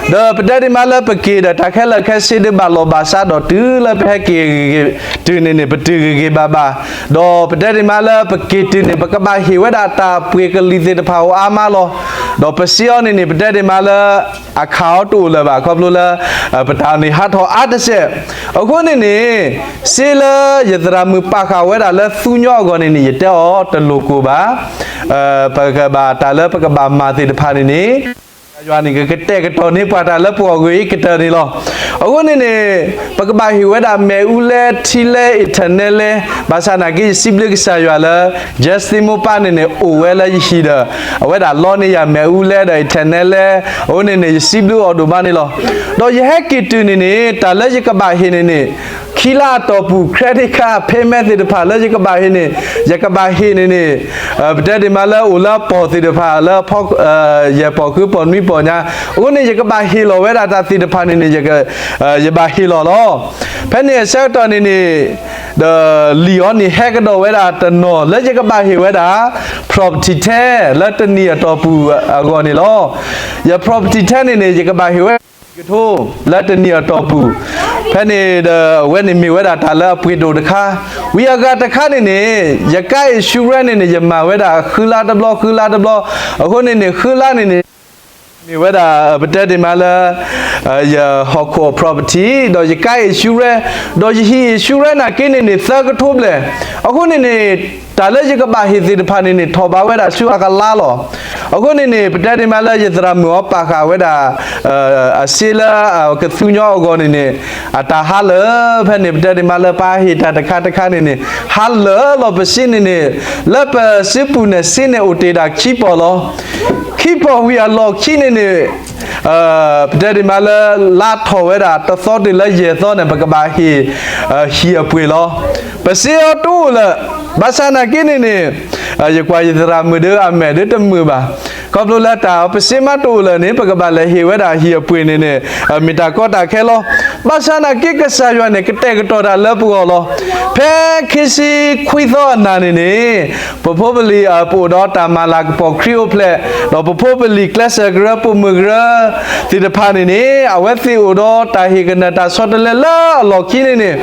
ဒီးပတဲဒ်မးလၢပက့ၤဒီးတၢ်ခဲလၢာ်ခဲဆ့ဒုးဘၣ်လီၢ်ဘၣ်စးဒီးတုၤလၢပဟဲက့ၤဂ့ၤဂ့ၤတုၤန့ၣ်န့ၣ် ပတုၤဂ့ၤဂ့ၤဘၣ်ဘၣ်. ဒီးပတဲဒ်မးလၢပက့ၤတုၤန့ၣ် ပကဘၣ်ဟ့ၣ်ဝဲဒၣ်တၢ်ပှ့ၤကလံၤသ့ၣ်တဖၣ်အိၣ်အါမးလီၤ. ဒီးပစ့အီၤန့ၣ်န့ၣ် ပတဲဒ်မးလၢ အခးအီၤတအိၣ်လၢၤဘၣ် ခီဖျိလၢ ပတၢ်န့ၣ်ဟးထီၣ်အါတစဲး. အဃိန့ၣ်န့ၣ် စ့လၢယသရၣ်မုၣ်ပာ်ဃာ်ဝဲဒၣ်လၢသူညီအဂီၢ်န့ၣ်န့ၣ် ယတဲအီၤတလိၤကိၢ်ဘၣ်. ပကဘၣ်တၢ်လၢပကဘၣ်မၤသ့ၣ်တဖၣ်န့ၣ်န့ၣ် ကစၢ်ယွၤန့ၣ်ကကတဲာ်ကတီၤန့ၢ်ပှၤတၢ်လၢပဂီၢ်ဂ့ၤကတၢၢ်န့ၣ်လီၤ. အဃိန့ၣ်န့ၣ် ပကဘၣ်ဟ့ၣ်ဝဲဒၣ်မ့ၣ်အူလဲ ထံလဲ internet လဲ, ဘၣ်ဆၣ်နာ်က့ ယစံးဘျုးကစၢ်ယွၤလၢ Justin မိၢ်ပၢ်န့ၣ်န့ၣ် အိၣ်ဝဲလၢယဟံၣ်ဒီး အဝဲဒၣ်လီန့ၢ်ယၤမ့ၣ်အူလဲဒီး internet လဲ, အဃိန့ၣ်န့ၣ် ယစံးဘျုးအီၤဒိၣ်မးန့ၣ်လီၤ. ဒီးယဟဲက့ၤတုၤန့ၣ်န့ၣ် တၢ်လၢယကဘၣ်ဟ့ၣ်န့ၣ်န့ၣ် ခံလါအတီၢ်ပူၤ credit card payment သ့ၣ်တဖၣ်လၢယကဘၣ်ဟ့ၣ်န့ၣ် ယကဘၣ်ဟ့ၣ်န့ၣ်န့ၣ် ပတဲဒ်မးလၢအိၣ်လၢအပီၢ်သ့ၣ်တဖၣ်လၢ ယဲၢ်ပီၢ်ဃုပီၢ်နွံပီၢ်ညါ, အဃိန့ၣ် ယကဘၣ်ဟ့ၣ်လီၤဝဲဒၣ်တၢ်သ့ၣ်တဖၣ်န့ၣ်န့ၣ် ယက ယဘၣ်ဟ့ၣ်လီၤလီၤ. ဖဲန့ၣ်အဆၢကတီၢ်န့ၣ်န့ၣ် ဒီးလံာ်အီၤန့ၣ်ဟဲကဒီးဝဲဒၣ်တနီၤလၢယကဘၣ်ဟ့ၣ်ဝဲဒၣ် property tax လၢတနံၣ်အတီၢ်ပူၤအဂီၢ်န့ၣ်လီၤ. ယ property tax န့ၣ်န့ၣ် ယကဘၣ်ဟ့ၣ်ဝဲ ကထိ လၢတနံၣ်အတီၢ်ပူၤ, ဖဲန့ၣ်ဒီးအဝဲန့ၣ်မ့ၢ်ဝဲဒၣ်တၢ်လၢအပှ့ၤဒိၣ်တခါ, ဝံၤအဂၤတခါန့ၣ်န့ၣ် ယ car insurance န့ၣ်န့ၣ် ယမၤဝဲဒၣ်ဃုလါတဘျီ ဃုလါတဘျီ, အဃိန့ၣ်န့ၣ် ဃုလါန့ၣ်န့ၣ် မ့ၢ်ဝဲဒၣ် ပတဲဒ်မးလၢ ယဟီၣ်ခိၣ်အ property ဒီးယ car insurance ဒီးယဟံၣ် insurance နာ်က့န့ၣ်န့ၣ် သၢကထိဘျဲၣ်, အဃိန့ၣ်န့ၣ် တၢ်လၢယကဘၣ်ဟ့ၣ်သ့ၣ်တဖၣ်န့ၣ်န့ၣ် ထီၣ်ဘးဝဲဒၣ်ဆူအကလါလီၤ. အဃိန့ၣ်န့ၣ် ပတဲဒ်မးလၢယသရၣ်မုၣ်အီၤပာ်ဃာ်ဝဲဒၣ် အစ့လၢကသူညီအဂီၢ်န့ၣ်န့ၣ် အတၢ်ဟါလၢာ်, ဖဲန့ၣ် ပတဲဒ်မးလၢပဟ့ၣ်တၢ်တခါတခါန့ၣ်န့ၣ် ဟါလၢာ်လီၤပစ့န့ၣ်န့ၣ်, လၢပစုပူၤန့ၣ် စ့န့ၣ်အိၣ်တ့ၢ်ဒၣ်ခံပီၢ်လီၤ. ခံပီၢ်ဝံၤအလီၢ်ခံန့ၣ်န့ၣ် ပတဲဒ်မးလၢ လါထီၣ်ဝဲဒၣ်တသီတုၤလၢယဲၢ်သီန့ၣ် ပကဘၣ်ဟ့ၣ် ဟံၣ်အပှ့ၤလီၤ. ပစ့အီၤတအိၣ်လၢၤ, ဘၣ်ဆၣ်နာ်က့န့ၣ်န့ၣ် ယကွၢ်ယသရၣ်မုၣ်ဒီးအမဲာ်ဒီးတမုာ်ဘၣ်. ခီဖျိလၢတၢ်ပစ့မးတအိၣ်လၢၤန့ၣ် ပကဘၣ်လဲၤဟ့ၣ်ဝဲဒၣ်ဟံၣ်အပှ့ၤန့ၣ်န့ၣ် မ့ၢ်တၢ်ကီတၢ်ခဲလီၤ. ဘၣ်ဆၣ်နာ်က့ကစၢ်ယွၤန့ၣ် ကတဲာ်ကတီၤတၢ်လၢပဂီၢ်လီၤ. ဖဲခံဆံခွံသီအနံၤန့ၣ်န့ၣ် ပဖိပလံၤ ပအိၣ်ဒီးတၢ်မၤလၤကပီၤခရံာ်အိၣ်ဖျဲၣ်, ဒီးပဖိပလံၤကျဲးစၢးကရၢ ပိာ်မုၣ်ကရၢသ့ၣ်တဖၣ်န့ၣ်န့ၣ် အဝဲသ့ၣ်အိၣ်ဒီးတၢ်ဟ့ၣ်ကနၢၤတၢ်ဆီတလဲလၢအလီၢ်ခံန့ၣ်န့ၣ်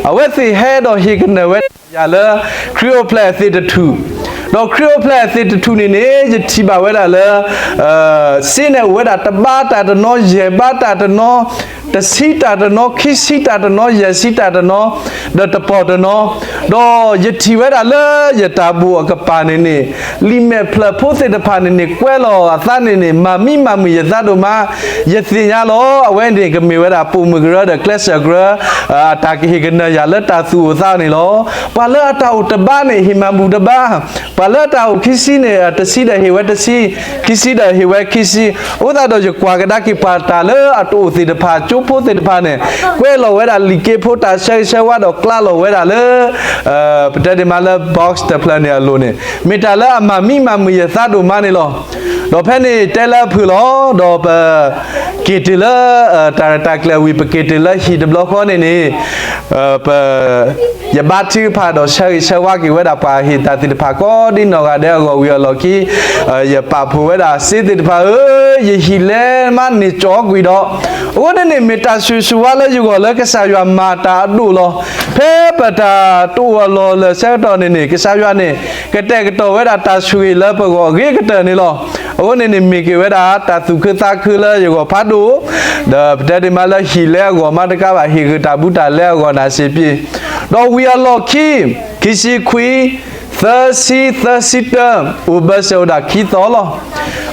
အဝဲသ့ၣ်ဟဲဒီးဟ့ၣ်ကနၢၤဝဲဒၣ်ယၤလၢ ခရံာ်အိၣ်ဖျဲၣ်အသ့ၣ်တထူၣ်, ဒီးခရံာ်အိၣ်ဖျဲၣ်အသ့ၣ်တထူၣ်န့ၣ်န့ၣ် ယထံၣ်ဘၣ်ဝဲဒၣ်လၢ စ့န့ၣ်အိၣ်ဝဲဒၣ်တဘါတၢ်တနီၤ, ယဲၢ်ဘါတၢ်တနီၤ, တဆံတၢ်တနီၤ, ခံဆံတၢ်တနီၤ, ယဲၢ်ဆံတၢ်တနီၤ, ဒီးတပီၢ်တနီၤ, ဒီးယထံၣ်ဝဲဒၣ်လၢယတၢ်ဘိၣ်အကပၤန့ၣ်န့ၣ် လံာ်မဲာ်ဖျၢၣ်ဖိသ့ၣ်တဖၣ်န့ၣ်န့ၣ် ကွဲလီၤအသးန့ၣ်န့ၣ် မၤမံမၤမုာ်ယသးဒိၣ်မး, ယသ့ၣ်ညါလီၤ. အဝဲန့ၣ်ကမ့ၢ်ဝဲဒၣ်ပိာ်မုၣ်ကရၢဒီးကျဲးစၢးကရၢ အတၢ်ကဟ့ၣ်ကနၢၤယၤလၢတၢ်သူၣ်အိၣ်သးန့ၣ်လီၤ. ပှၤလၢအတၢ်အိၣ်တဘါန့ၣ် ဟ့ၣ်မၤဘူၣ်တဘါ, ပှၤလၢအတၢ်အိၣ်ခံဆံန့ၣ် တဆံဒီးဟ့ၣ်ဝဲတဆံ, ခံဆံဒီးဟ့ၣ်ဝဲခံဆံ, အဃိသတးဒီးယကွၢ်ကဒါက့ၤပှၤတၢ်လၢအတအိၣ်သ့ၣ်တဖၣ် ကၠိဖိသ့ၣ်တဖၣ်န့ၣ် ကွဲလီၤဝဲဒၣ်လံာ်က့ဖိတၢ်ဆၢဂ့ၤဆၢဝါဒီးကျါလီၤဝဲဒၣ်လၢ ပတဲဒ်မးလၢ box တဖျၢၣ်န့ၣ်အလိၤန့ၣ် မ့ၢ်တၢ်လၢအမၤမံမၤမုာ်ယသးဒိၣ်မးန့ၣ်လီၤ. ဒီးဖဲန့ၣ်တဲလၢအဖုၣ်လီၤ. ဒီးပ က့ၤတုၤလၢ တၢ်ရဲၣ်တၢ်ကျဲၤဝံၤ ပက့ၤတုၤလၢဟံၣ်တဘျီဃီန့ၣ်န့ၣ် ပ ယဘါထုကဖၣ်ဒီးဆၢဂ့ၤဆၢဝါက့ၤဝဲဒၣ်ပှၤဟ့ၣ်တၢ်သ့ၣ်တဖၣ်ကိးဒ်နီၢ်ဂၤဒဲးအဂီၢ်ဝံၤအလီၢ်ခံ ယပာ်ဖှိၣ်ဝဲဒၣ်စ့သ့ၣ်တဖၣ်ဧၢ, ယဟံၣ်လဲၤမးန့ၢ်ကၠီကွံာ်ဒီး အဃိန့ၣ်န့ၣ် မ့ၢ်တၢ်ဆိၣ်ဂ့ၤဆိၣ်ဝါလၢယဂီၢ်လၢကစၢ်ယွၤမၤတၢ်အဒိၣ်လီၤ. ဖဲပတၢ် အိၣ်အလီၢ်လၢဆၢကတီၢ်န့ၣ်န့ၣ် ကစၢ်ယွၤန့ၣ် ကတဲာ်ကတီၤဝဲဒၣ်တၢ်ဆိၣ်ဂ့ၤလၢပဂီၢ်အဂ့ၤကတၢၢ်န့ၣ်လီၤ. အဃိန့ၣ်န့ၣ် မ့ၢ်က့ၤဝဲဒၣ်တၢ်သူၣ်ခုသးခုလၢယဂီၢ်ဖးဒိၣ်, ဒီးပတဲဒ်မးလၢဟံၣ်လဲအဂီၢ်မးတကးဘၣ် ဟ့ၣ်ဂ့ၤတၢ်ဘူးတၢ်လဲအဂီၢ်န့ၣ်စ့ၢ်ကီး, ဒီးဝံၤအလီၢ်ခံ ခံဆံခွံ သၢဆံ သၢဆံတၢ အိၣ်ဘၢၣ်စၢၤအိၣ်ဒၣ်ခံသီလီၤ.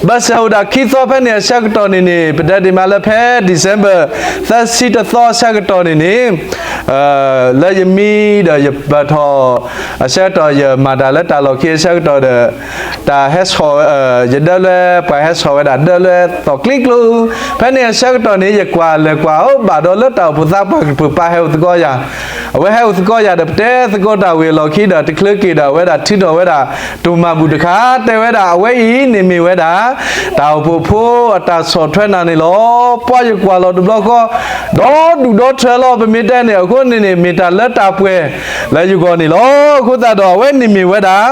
ဘၢၣ်စၢၤအိၣ်ဒၣ်ခံသီဖဲန့ၣ်အဆၢကတီၢ်န့ၣ်န့ၣ် ပတဲဒ်မးလၢဖဲ December သၢဆံတသီအဆၢကတီၢ်န့ၣ်န့ၣ် လၢယမံဒီးယပၢၢ်ထီၣ်အဆၢကတီၢ် ယမၤတၢ်လၢတၢ်လီၢ်ခံအဆၢကတီၢ်ဒီး တၢ်ဟဲဆီၣ် ယဒၢလွဲ ပှၤဟဲဆီၣ်ဝဲဒၣ်ဒၢလွဲသီၣ်ကျံကျိ, ဖဲန့ၣ်အဆၢကတီၢ်န့ၣ် ယကွၢ်လဲၤကွၢ်အိၣ်ဘၣ်ဒီးလၢတၢ်အိၣ်ဖှိၣ်သးပှၢ်ကပုာ်ပၢ်ဟဲအိၣ်သကိးယၤ, အဝဲဟဲအိၣ်သကိးယၤဒီး ပတဲသကိးတၢ်ဝံၤအလီၢ်ခံဒီး တချုးက့ၤဒီးအဝဲဒၣ်ထုးထီၣ်ဝဲဒၣ် တိၢ်မၤဘူၣ်တခါ တဲဝဲဒၣ်အဝဲအံၤန့ၣ်မ့ၢ်ဝဲဒၣ် တၢ်အိၣ်ဖှိၣ်ဖိအတၢ်ဆီၣ်ထွဲနၤန့ၣ်လီၤ. ပှၤယကွၢ်လီၤတဘျီဃီ ဒီဒူၣ်ဒီထၢလီၤ ပမ့ၢ်တဲန့ၣ် အဃိန့ၣ်န့ၣ် မ့ၢ်တၢ်လၢတၢ်ပှဲၤလၢယဂီၢ်န့ၣ်လီၤ. အဃိသတးဒီး အဝဲန့ၣ်မ့ၢ်ဝဲဒၣ်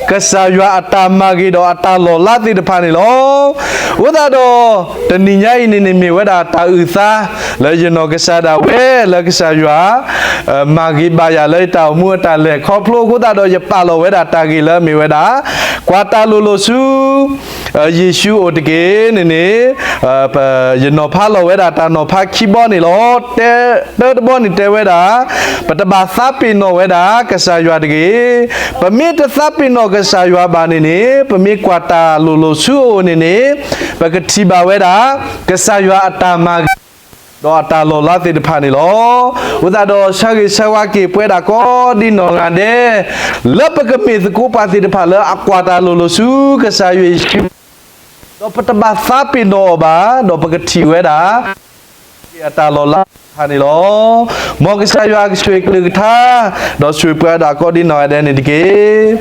ကစၢ်ယွၤအတၢ်မၤဂ့ၤဒီးအတၢ်လီၤလးသ့ၣ်တဖၣ်န့ၣ်လီၤ. အဃိသတးဒီး တနံၤညါအံၤန့ၣ်န့ၣ် မ့ၢ်ဝဲဒၣ်တၢ်အုၣ်သး လၢယနီၢ်ကစၢ်ဒၣ်ဝဲလၢကစၢ်ယွၤ မၤဂ့ၤဘၣ်ယၤလၢယတၢ်အိၣ်မူအတၢ်လဲၤခီဖျိအဃိသတးဒီး ယပာ်လီၤဝဲဒၣ်တၢ်ဂ့ၢ်လၢအမ့ၢ်ဝဲဒၣ် ကွၢ်တၢ်လိၤလိၤဆူ ယ့ၣ်ၡူးအိၣ်တက့ၢ်န့ၣ်န့ၣ် ယနီၤဖးလီၤဝဲဒၣ်တၢ်နီၤဖးခံဘီန့ၣ်လီၤ. တၢတဘီန့ၣ်တဲဝဲဒၣ် ပတဘၣ်သးပ့ၤနီၣ်ဝဲဒၣ်ကစၢ်ယွၤတဂ့ၤ. ပမ့ၢ်တသးပ့ၤနီၣ်ကစၢ်ယွၤဘၣ်န့ၣ်န့ၣ် ပမ့ၢ်ကွၢ်တၢ်လိၤလိၤဆူအအိၣ်န့ၣ်န့ၣ် ပကထံၣ်ဘၣ်ဝဲဒၣ် ကစၢ်ယွၤအတၢ်မၤဂ့ၤ ဒီးအတၢ်လီၤလးသ့ၣ်တဖၣ်န့ၣ်လီၤ. အဃိသတးဒီး ဆၢဂ့ၤဆၢဝါက့ၤပဝဲဒၣ်ကိးဒ်နီၢ်ဂၤဒဲး လၢပကမ့ၢ်သကိးပှၤသ့ၣ်တဖၣ်လၢအကွၢ်တၢ်လိၤလိၤဆူကစၢ်ယွၤယ့ၣ်ၡူး ဒီးပတဘၣ်သးပ့ၤနီၣ်အီၤဘၣ်, ဒီးပကထံၣ်ဝဲဒၣ် အတၢ်လီၤလးသ့ၣ်တဖၣ်န့ၣ်လီၤ. မ်ကစၢ်ယွၤကဆိၣ်ဂ့ၤကလုၢ်ကထါ ဒီးဆိၣ်ဂ့ၤပှၤဒၣ်ကိးဒ်နီၢ်ဂၤဒဲးန့ၣ်တက့ၢ်.